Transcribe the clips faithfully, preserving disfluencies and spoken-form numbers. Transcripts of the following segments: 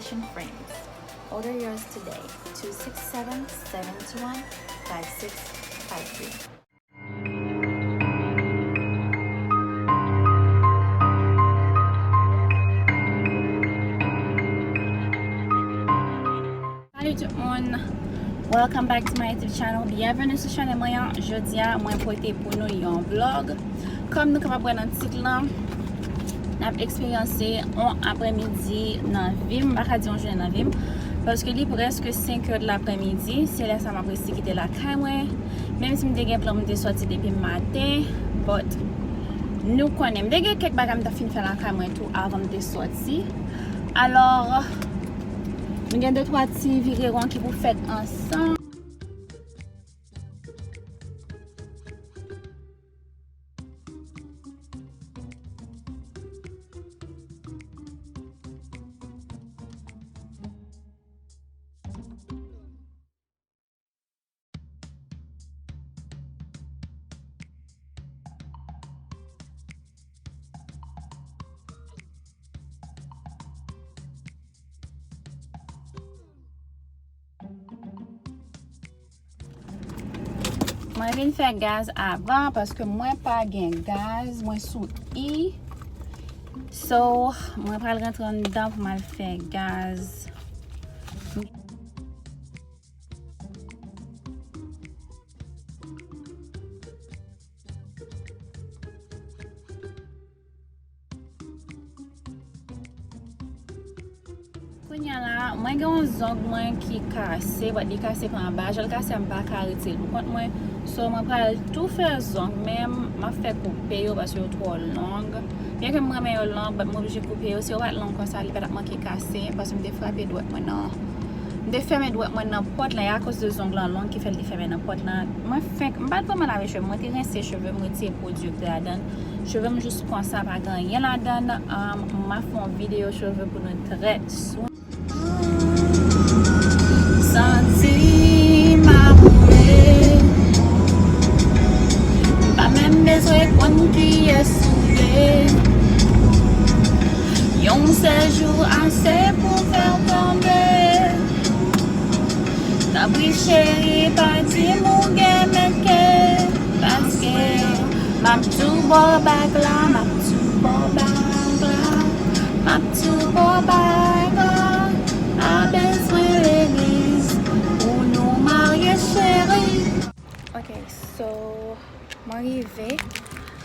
Frames. Order yours today, two six seven, seven two one, five six five three. Salut tout moun. Welcome back to my YouTube channel. Byenveni sou chanèl mwen an. Jodi a, mwen pote pou nou yon vlog. Kòm nou kapab wè nan tit lan, n ap eksperyanse yon aprèmidi nan vi m. M pa ka di yon jounen nan vi m, paske li prèske senk è de laprèmidi. Se lè sa m ap resi kite lakay mwen. Menm si m te gen plan pou m te sòti depi maten, but nou konnen, m te gen kèk bagay m t ap fin fè lakay mwen tou avan m te sòti. Alò, nou gen de twa ti vire won ki pou fèt ansanm. Mwen vin fè gaz avan paske mwen pa gen gaz, mwen sou E. So, mwen pral rantre anndan pou m al fè gaz. Kounye a la, mwen gen yon zong mwen ki kase, but li kase pa anba. Jan l kase a, m pa ka retire l pou kont mwen. So, mwen pral tou fè zong, men m ap fè koupe yo paske yo twò long. Byenke m renmen yo long, but m oblije koupe yo. Si yo pa t long konsa, li pa t ap manke kase, paske m te frape dwèt mwen nan, m te fèmen dwèt mwen nan pòt la, e akoz de zong lan long ki fè l te fèmen nan pòt la. Mwen fenk, m pa t vrèman lave cheve m, mwen te rense cheve m, retire pwodui yo ki te ladan l. Cheve m jis konsa, pa gen anyen ladan l. Um, m ap fè yon videyo cheve pou nou trè swen. Santi m amoure. M pa menm bezwen konn kiyès ou ye. Yon sèl jou ase pou fè w tonbe. Tanpri cheri, pa di m ou gen menke. Paske m ap tou ba w bag la, m ap tou ba w bag la, m ap tou ba w bag la. Pa bezwen legliz pou nou marye, cheri. Ok, so, mwen rive,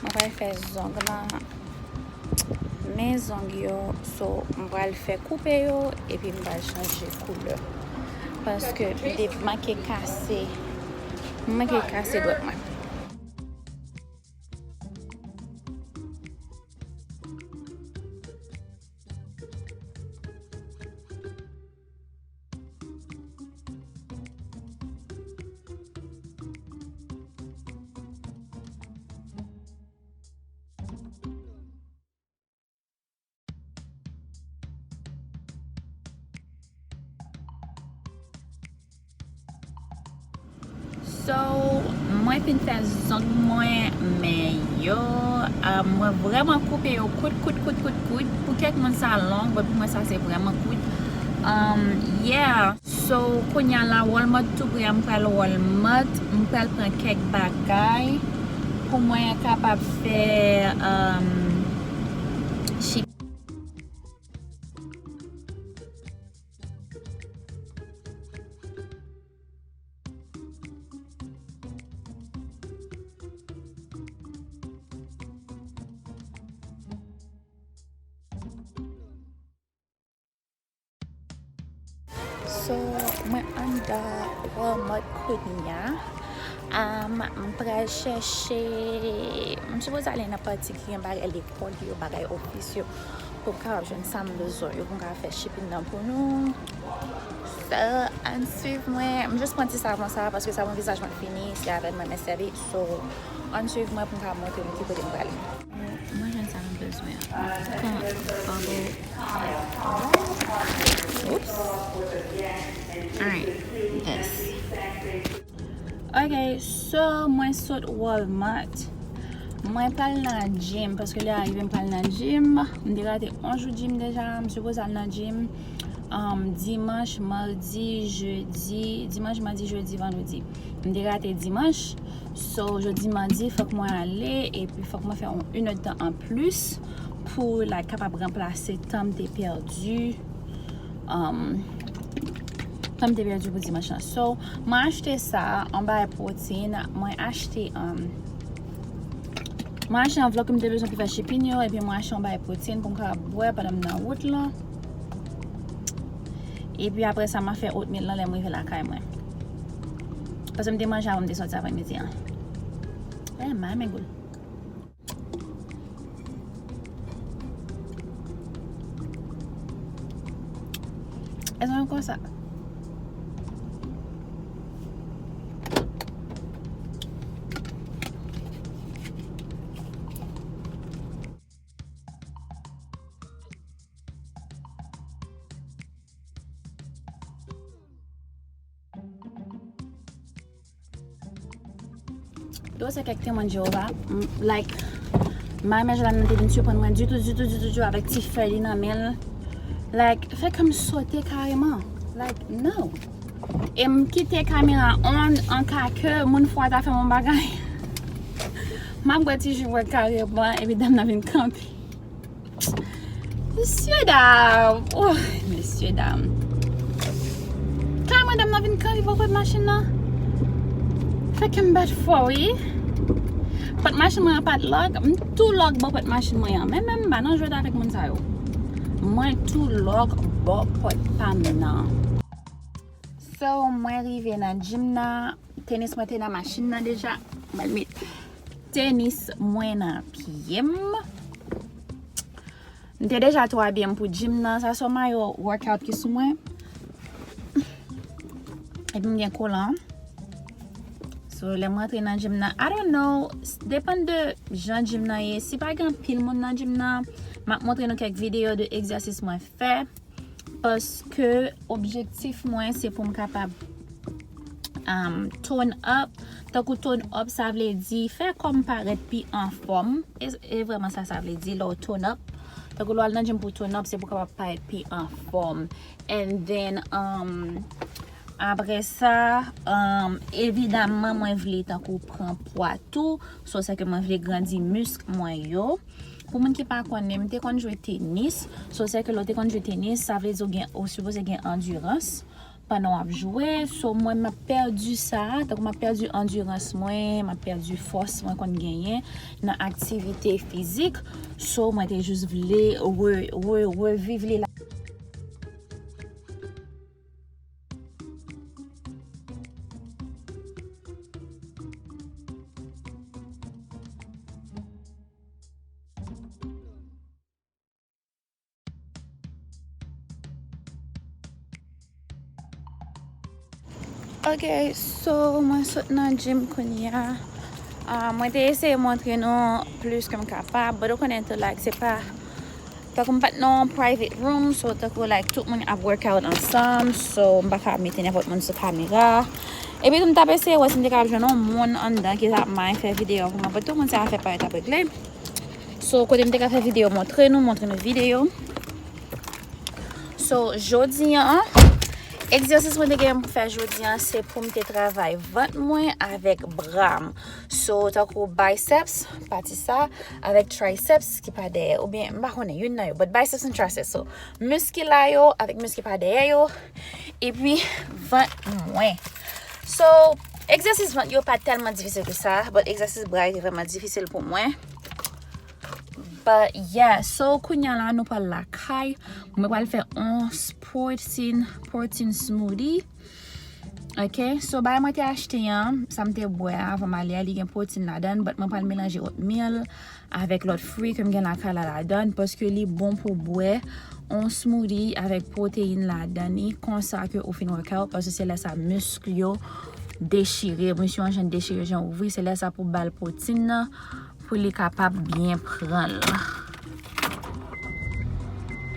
mwen pral fè zong lan. Men zong yo, so, mwen pral fè koupe yo, epi mwen pral chanje koulè. Paske m te manke kase, mwen manke kase dwèt mwen. So, mwen fin fè zong mwen, men yo, ah, mwen vrèman koupe yo kout, kout, kout, kout, kout. Pou kèk moun sa long, but pou mwen sa se vrèman kout. Um, yeah. So, kounye a la, Walmart tou pre a, m pral Walmart, m pral pran kèk bagay pou mwen kapab fè, um, shipping. So, mwen anndan Walmart kounye a. Um, m pral chèche, m sipoze ale nan pati ki gen bagay lekòl yo, bagay ofis yo, pou m kapab jwenn sa m bezwen yo, pou m kapab fè shipping nan pou nou. So, ann swiv mwen. M jis pran ti savon sa, paske savon vizaj mwen fini, se avè l mwen men sèvi. So, ann swiv mwen pou m kapab montre nou ki kote m prale. Mwen jwenn sa m bezwen an. Pran bubble. Oops. Alright. Yes. Ok, so mwen sot Walmart. Mwen pral nan gym, paske lè a rive m pral nan gym. M te rate yon jou gym deja, m sipoze al nan gym. um, dimanch, madi, jedi, dimanch, madi, jedi, vandredi. M te rate dimanch. So, jodi madi, fòk mwen ale, epi fòk mwen fè yon inèdtan anplis pou, like, kapab ranplase tan m te pèdi. Um, tan m te pèdi pou dimanch lan. So, mwen achte sa, yon bagay pwoteyin, mwen achte, um, mwen achte anvlòp ke m te bezwen pou fè shipping yo, epi mwen achte yon bagay pwoteyin pou m kapab bwè pandan m nan wout lan. Epi apre sa, m a fè oatmeal lan lè m rive lakay mwen. Paske m te manje avan m te sòti apremidi an. Eh, mami goul. Èske nou konsa? Yo, se kèk Temwen Jewova. M, like, Mari Majolane nan te vin siprann mwen ditou, ditou, ditou, ditou, avèk ti fèy li nan men l. Like, fè kè m sote kareman. Like, no. E m kite kamera on, an ka ke moun fwa ta fè m yon bagay. M ap bwè ti ji vèt kareman, epi dam nan vin kanpe. Mesye dam! Oh, mesye dam! Ka madanm nan vin kanpe bò pòt machin nan. Fè kè m bat fò, wi. Pòt machin mwen an pa t lòk. M tou lòk bò pòt machin mwen an. Men, men m pa nan jwèt avèk moun sa yo. Mwen tou lòk bò pòt pa m nan. So, mwen rive nan gym nan. Tenis mwen te nan machin nan deja. Mwen met tenis mwen nan pye m. M te deja tou abiye m pou gym nan. Sa se yon mayo workout ki sou mwen. Epi m gen kolan. So, lè m rantre nan gym nan, I don't know, s-, depann de jan gym nan ye. Si pa gen anpil moun nan gym nan, m ap montre nou kèk videyo de egzèsis mwen fè. Paske objektif mwen, se pou m kapab, um, tone up. Tankou tone up, sa vle di fè kò m parèt pi anfòm. E, e vrèman sa sa vle di, lè w tone up. Tankou lè w al nan gym pou tone up, se pou w kapab parèt pi anfòm. And then, um, apre sa, um, evidamman, mwen vle tankou pran pwa tou. So, se ke mwen vle grandi misk mwen yo. Pou moun ki pa konnen, m te konn jwe tenis. So, se ke lè w te konn jwe tenis, sa vle di w gen, ou sipoze gen andirans pandan w ap jwe. So, mwen, m ap pèdi sa, tankou m ap pèdi andirans mwen, m ap pèdi fòs mwen konn genyen nan aktivite fizik. So, mwen te jis vle re-, re-, reviv li la. Ok, so mwen sot nan gym kounye a. Ah, mwen te eseye montre nou plis ke m kapab, but ou konnen tou, like, se pa, tankou m pa t nan yon private room, so tankou, like, tout moun ap workout ansanm, so m pa ka mete nenpòt moun sou kamera. Epi tou m t ap eseye wè si m te kapab jwenn yon moun anndan ki t ap may fè videyo pou mwen, but tout moun se afè pa yo t ap regle. So, kote m te ka fè videyo, montre nou, montre nou videyo. So, jodi an, egzèsis mwen te gen pou fè jodi an, se pou m te travay vant mwen avèk bra m. So, tankou biceps, pati sa, avèk triceps ki pa dèyè, oubyen, m pa konnen, youn nan yo, but biceps and triceps. So, misk ki la yo, avèk misk ki pa dèyè yo, epi vant mwen. So, egzèsis vant yo pa tèlman difisil ke sa, but egzèsis bra yo te vrèman difisil pou mwen. But yeah, so kounye a la nou pral lakay. Mwen pral fè on s-, protein, protein smoothie. Ok, so bagay mwen te achte an, sa m te bwè avan m ale a, li gen protein ladan l, but mwen pral melanje oatmeal avèk lòt fwi ke m gen lakay la ladan l, paske li bon pou bwè on smoothie avèk protein ladan li, konsa ke ou fin workout, paske se lè sa misk yo dechire, misk yo an jan dechire, jan ouvri, se lè sa pou ba l protein nan, pou li kapab byen pran l.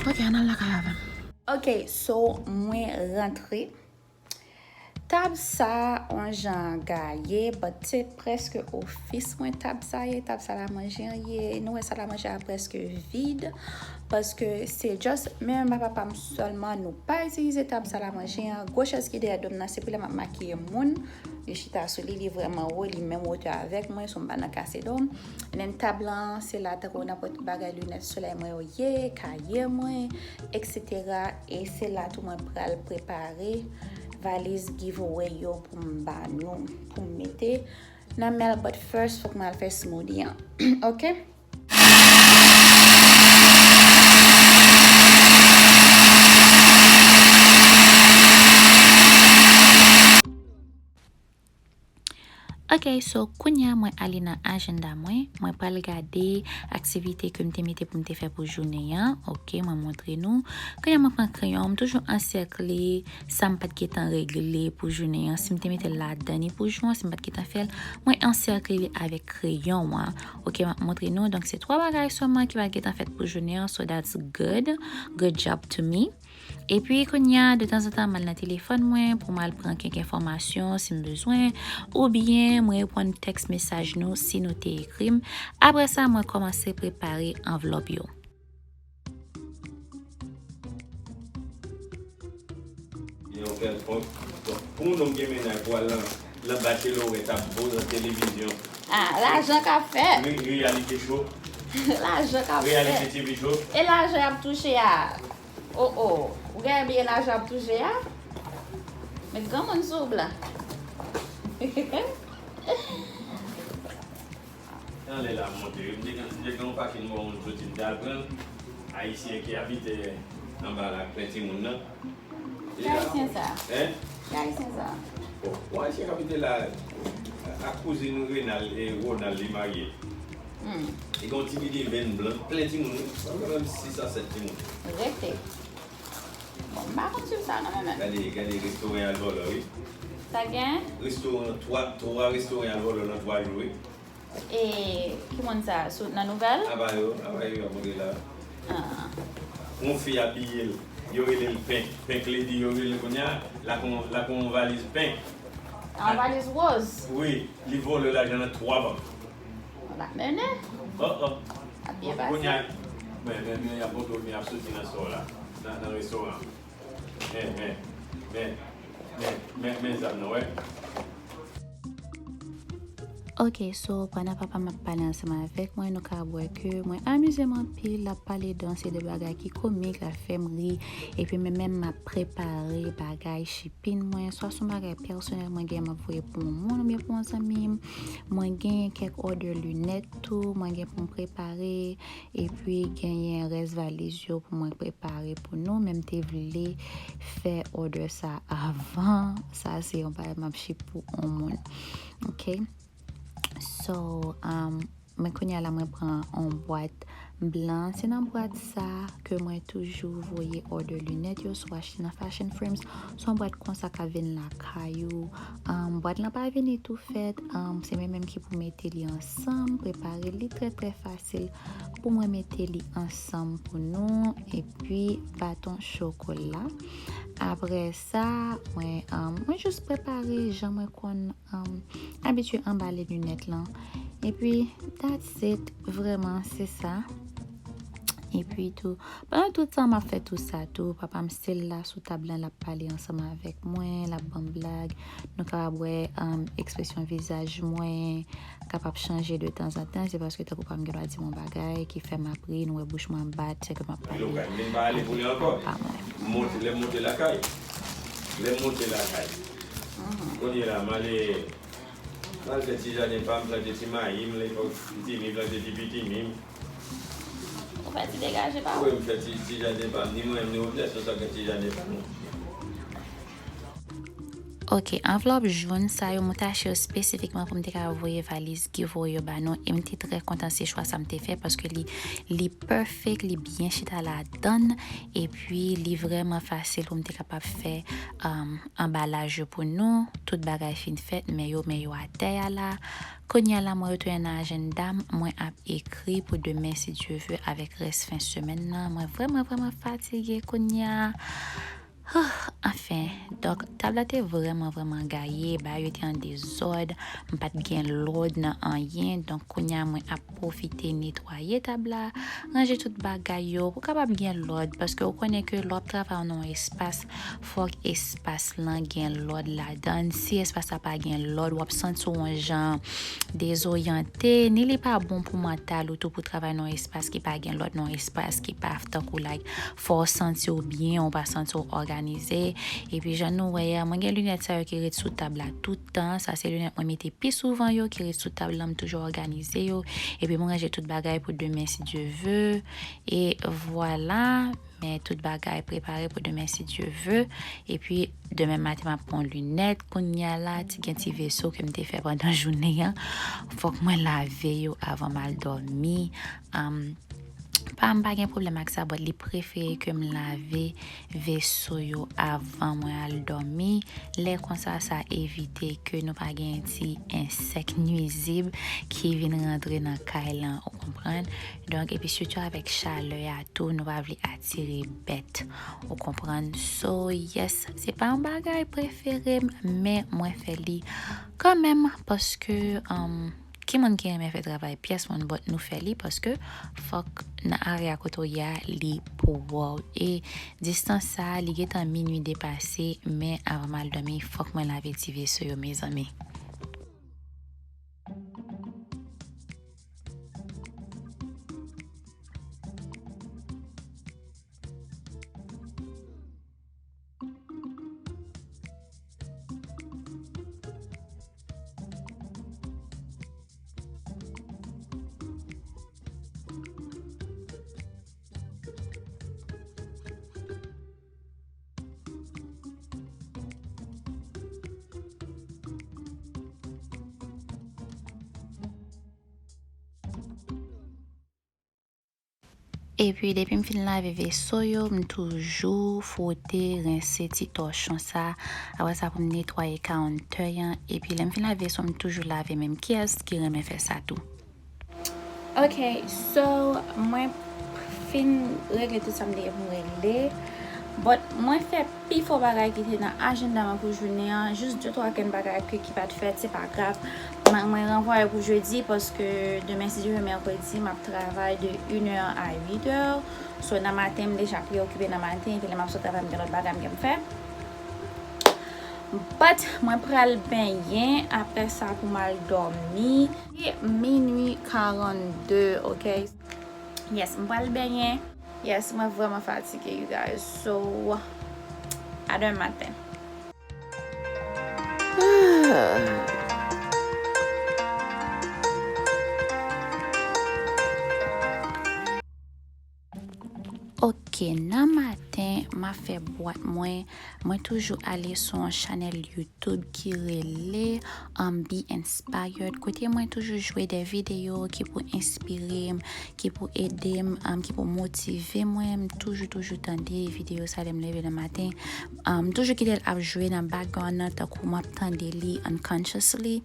Ok, ann al lakay avè m. Ok, so mwen rantre. Tab sa, on jan gaye, but se prèske ofis mwen tab sa ye, tab sa la manje an ye. Nou wè sa la manje a prèske vid, paske se just mwen menm ak papa m sèlman, nou pa itilize tab sa la manje an. Gwo chèz ki dèyè do m nan, se pou lè m ap makiye moun. Li chita sou li, li vrèman wo, li menm wotè avèk mwen, so m pa nan kase do m. And then tab lan, se la tankou nenpòt bagay, linèt solèy mwen yo ye, kaye mwen, et cetera. E se la tou mwen pral prepare valiz giveaway yo pou m ba nou, pou m mete nan mèl, but first, fòk m al fè smoothie an. Ok? Ok, so kounye a mwen ale nan ajanda mwen, mwen pral gade aktivite ke m te mete pou m te fè pou jounen an. Ok, mwen montre nou. Kounye a mwen pran kreyon, m toujou ansèkle sa m pa t gentan regle pou jounen an. Si m te mete l ladan ni pou jou an, si m pa t gentan fè l, mwen ansèkle li avèk kreyon an. Ok, m ap montre nou. Donk, se twa bagay sèlman ki pa t gentan fèt pou jounen an, so that's good. Good job to me. Epi, kounye a, de tanzantan, m al nan telefòn mwen pou m al pran kèk enfòmasyon si m bezwen, oubyen mwen reponn tèks mesaj nou si nou te ekri m. Apre sa, mwen kòmanse prepare anvlòp yo. Yon kèlkonk, pou yon nonm gen mennaj pou al nan, nan bachelorette ap voye nan televizyon. Ah, lajan k ap fèt. Re-, reyalite cho. Lajan k ap fèt. Reyalite T V cho. E lajan y ap touche a. Oh, oh. Ou genyen byen lajan ap touche a? Met granmoun sou ou, blan. Anlè la monte. M te gen, m te gen yon pake m wè moun soti, m te al pran l. Ayisyen ki abite anba la, plen timoun nan. Ki ayisyen sa? Hein? Ki ayisyen sa? Bon, yon ayisyen k abite la, ak kouzin Renal e Ronald, li marye. Hmm. Li gen yon ti bidye venn blan, plen timoun, wi. Sa fè menm sis a sèt timoun. Rete. Bon, m pa konn swiv sa non, men, men. Gade, gade restoran al vòlò, wi. Sa gen? Restoran, twa, twa restoran al vòlò nan twa jou, wi. E ki moun sa? Sou, nan nouvèl? Apa yo, apa yo ap montre la. Ah. Yon fi abiye l, yo rele l Pink, Pink Lady, yo rele l kounye a, la kon, la kon yon valiz pink. Ah, yon valiz woz? Wi, li vòlò lajan nan twa bank. L ap mennen. Oh, oh. Ap byen pase. Kounye a, men, men, men, y ap montre w, men y ap soti nan sa w la, nan, nan restoran. Men, men, men, men, men, men zam nan, wè. Ok, so, pandan papa m ap pale ansanm avèk mwen, nou ka wè ke mwen amize m anpil, l ap pale dans e de bagay ki komik, l ap fè m ri, epi mwen menm m ap prepare bagay shipping mwen, swa se yon bagay pèsonèl mwen gen m ap voye pou yon moun oubyen pou yon zanmi m, mwen gen kèk order linèt tou, mwen gen pou m prepare, epi genyen rès valiz yo pou mwen prepare pou nou, men m te vle fè order sa avan. Sa se yon bagay m ap ship pou yon moun. Ok? So, um, mwen kounye a la, mwen pran yon bwat blan. Se nan bwat sa ke mwen toujou voye order linèt yo, swa achte nan Fashion Frames, se yon bwat konsa k ap vin lakay ou. Um, bwat lan pa vini tou fèt, um, se mwen menm ki pou mete li ansanm, prepare li trè, trè fasil pou mwen mete li ansanm pou nou, epi baton chokola. Apre sa, mwen, um, mwen jis prepare jan mwen konn, um, abitye anbale linèt lan. Epi, that's it, vrèman, se sa. Epi tou, pandan tout tan m ap fè tout sa tou, papa m still la sou tab lan, l ap pale ansanm avèk mwen, l ap ban m blag. Nou kapab wè, um, ekspresyon vizaj mwen kapab chanje de tanzantan. Se paske tankou pa m gen dwa di m yon bagay ki fè m ap ri, nou wè bouch mwen ap bat, se ke m ap pale. Lokal, men m pa ale pou li ankò. Papa mwen. M monte, lè m monte lakay. Lè m monte lakay. Mhm. Kounye la, m ale, m al fè ti jaden pa m, plante ti mayi m, lepòk pitimi, plante ti pitimi m. Ou fè ti degaje pa ou? Wi, m fè ti, ti jaden pa m. Ni mwen menm, ni Robles, nou sa gen ti jaden pa nou. Ok, anvlòp jòn sa yo, mwen te achte yo espesifikman pou m te ka voye valiz giveaway yo ba nou. E m te trè kontan se chwa sa m te fè, paske li, li perfect, li byen chita ladann. Epi, li vrèman fasil pou m te kapab fè, um, anbalaj yo pou nou. Tout bagay fin fèt, men yo, men yo atè a la. Kounye a la, mwen retounen nan ajanda m, mwen ap ekri pou demen, si Dye vle, avèk rès fen semèn nan. Mwen vrèman, vrèman fatige kounye a. Anfen, donk, tab la te vrèman, vrèman gaye, bagay yo te an dezòd, m pa t gen lòd nan anyen, donk, kounye a, mwen ap pwofite netwaye tab la, ranje tout bagay yo, pou kapab gen lòd, paske ou konnen ke lè w ap travay nan yon espas, fòk espas lan gen lòd ladan l, si espas la pa gen lòd, w ap santi w yon jan dezoryante, ni li pa bon pou mantal ou tou pou travay nan yon espas ki pa gen lòd, nan yon espas ki pa tankou, like, fè w santi w byen, ou pa santi w òganize. Epi jan nou wè a, mwen gen linèt sa yo ki ret sou tab la tout tan. Sa se linèt mwen mete pi souvan yo, ki ret sou tab la, m toujou òganize yo. Epi mwen ranje tout bagay pou demen, si Dye ve. E vwala, men tout bagay prepare pou demen, si Dye ve. Epi demen maten, m ap pran linèt. Kounye a la, ti gen ti veso ke m te fè pandan jounen an. Fòk mwen lave yo avan m al dòmi. Am, pa m pa gen pwoblèm ak sa, but li prefere ke m lave veso yo avan mwen al dòmi. Lè konsa, sa evite ke nou pa gen ti ensèk nwizib ki vin rantre nan kay lan, ou konprann? Donk, epi sitou avèk chalè a tou, nou pa vle atire bèt, ou konprann? So, yes, se pa yon bagay prefere m, men mwen fè li kanmenm, paske, um, ki moun ki renmen fè travay pyès moun, but nou fè li paske fòk nan area kote w ye a, li pou wè w. E distans sa a, li gentan minui depase, men avan m al dòmi, fòk mwen lave ti veso yo, mezanmi. Epi, depi m fin lave veso yo, m toujou fwote, rense ti tòchon sa. Apre sa, pou m netwaye kawonntè an. Epi, lè m fin lave veso, m toujou lave menm. Kiyès ki renmen fè sa tou? Ok, so, mwen fin regle tout sa m te gen pou m regle. But, mwen fè pifò bagay ki te nan ajanda mwen pou jounen an, jis de twa grenn bagay ke ki pa t fèt, se pa grav. Mwen, mwen ranvwaye pou jedi, paske demen, si Dye vle, mèkredi, m ap travay de inè a uitè. So, nan maten, m deja preokipe nan maten, epi lè m ap sot travay, m gen lòt bagay m gen pou fè. But, mwen pral benyen, apre sa, pou m al dòmi. E minui karannde, ok? Yes, m pral benyen. Yes, mwen vrèman fatige, you guys. So, a demen maten. Ok, nan maten, m ap fè bwat mwen. Mwen toujou ale sou yon chanèl YouTube ki rele, um, Be Inspired, kote mwen toujou jwe de videyo ki pou enspire m, ki pou ede m, um, ki pou motive mwen. M toujou, toujou tande videyo sa lè m leve nan maten. Um, m toujou kite l ap jwe nan background nan, tankou m ap tande li unconsciously.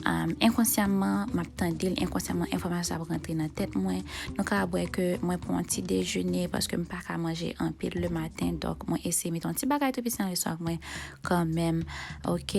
Um, enkonsyaman, m ap tande l, enkonsyaman, enfòmasyon ap rantre nan tèt mwen. Nou ka wè ke mwen pran yon ti dejene paske m pa ka manje anpil le maten, donk mwen eseye mete yon ti bagay tou piti nan leson ak mwen kanmenm. Ok,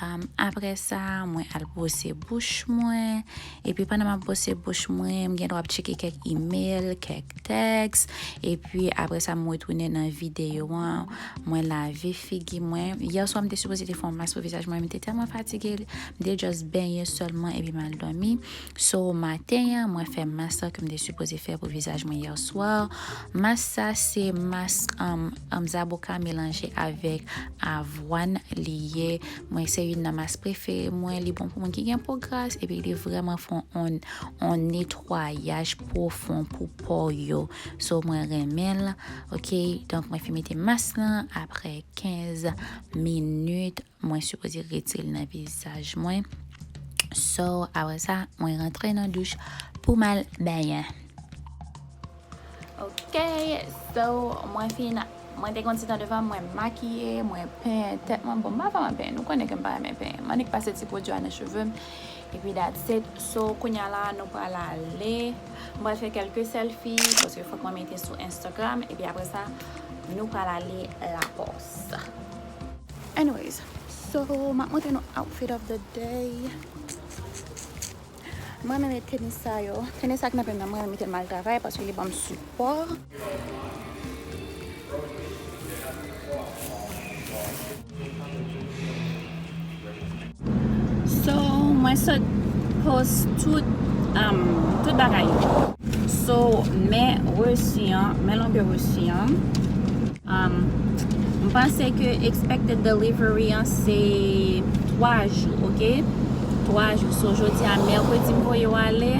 um, apre sa, mwen al bwose bouch mwen. Epi pandan m ap bwose bouch mwen, m gen dwa ap tcheke kèk email, kèk tèks. Epi apre sa, m retounen nan videyo an. Mwen lave figi mwen. Yè swa, m te sipoze te fè yon mas pou vizaj mwen, men m te tèlman fatige, m te just benyen sèlman epi m al dòmi. So, maten an, mwen fè mas la ke m te sipoze fè pou vizaj mwen yè swa. Mas sa, se mas, um, um, zaboka melanje avèk avwàn li ye. Mwen, se youn nan mas prefere mwen. Li bon pou moun ki gen po gras, epi li vrèman fè yon, yon netwayaj pwofon pou po yo. So, mwen renmen l. Ok, donk, mwen fin mete mas lan apre kenz minit. Mwen sipoze retire l nan vizaj mwen. So, apre sa, mwen rantre nan douch pou m al benyen. Ok, so, mwen fin, mwen te gen yon ti tan devan, mwen makiye, mwen penyen tèt mwen. Bon, m pa vrèman penyen, nou konnen ke m pa renmen penyen. M annik pase ti pwodui a nan cheve m. Epi that's it. So, kounye a la, nou pral ale. Mwen pral fè kèlke selfie, paske fòk mwen mete sou Instagram. Epi apre sa, Nou pral ale Lapòs. Anyways, so, m ap montre nou outfit of the day. Mwen renmen met tenis sa yo. Tenis sa k nan pye m nan, mwen renmen mete l m al travay paske li ban m sipò. So, mwen sot post tout, um, tout bagay yo. So, men resi an, men longè resi an. Um, m panse ke expected delivery an se twa jou, oke? Twa jou. So, jodi a mèkredi m voye yo ale.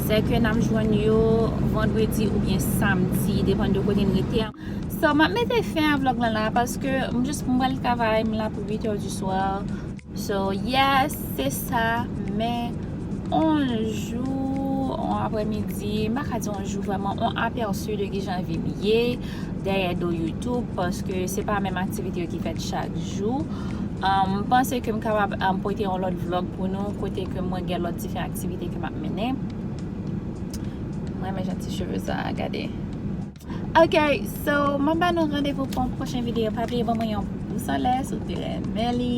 Se ke n ap jwenn yo vandredi oubyen samdi, depann de kote n rete. So, m ap mete fen a vlog lan la paske m jis m pral travay, m la pou uit è du swa. So, yes, se sa, men on jou, on aprèmidi, m pa ka di on jou vrèman, on apèsi de kijan vi m ye dèyè do YouTube, paske se pa menm aktivite yo ki fèt chak jou. Um, m panse ke m kapab, um, pote yon lòt vlog pou nou, kote ke mwen gen lòt diferan aktivite ke m ap mennen. Mwen renmen jan ti cheve sa a, gade. Ok, so, m ap ba nou randevou pou yon pwochen videyo. Pa bliye ban mwen yon pous anlè si w te renmen li.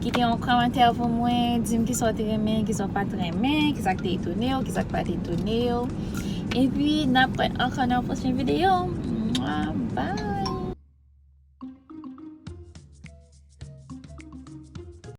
Kite yon kòmantè pou mwen. Di m kisa w te renmen, kisa w pa t renmen, kisa k te etone w, kisa k pa t etone w. Epi, n ap wè ankò nan yon pwochen videyo. Mwa, bye!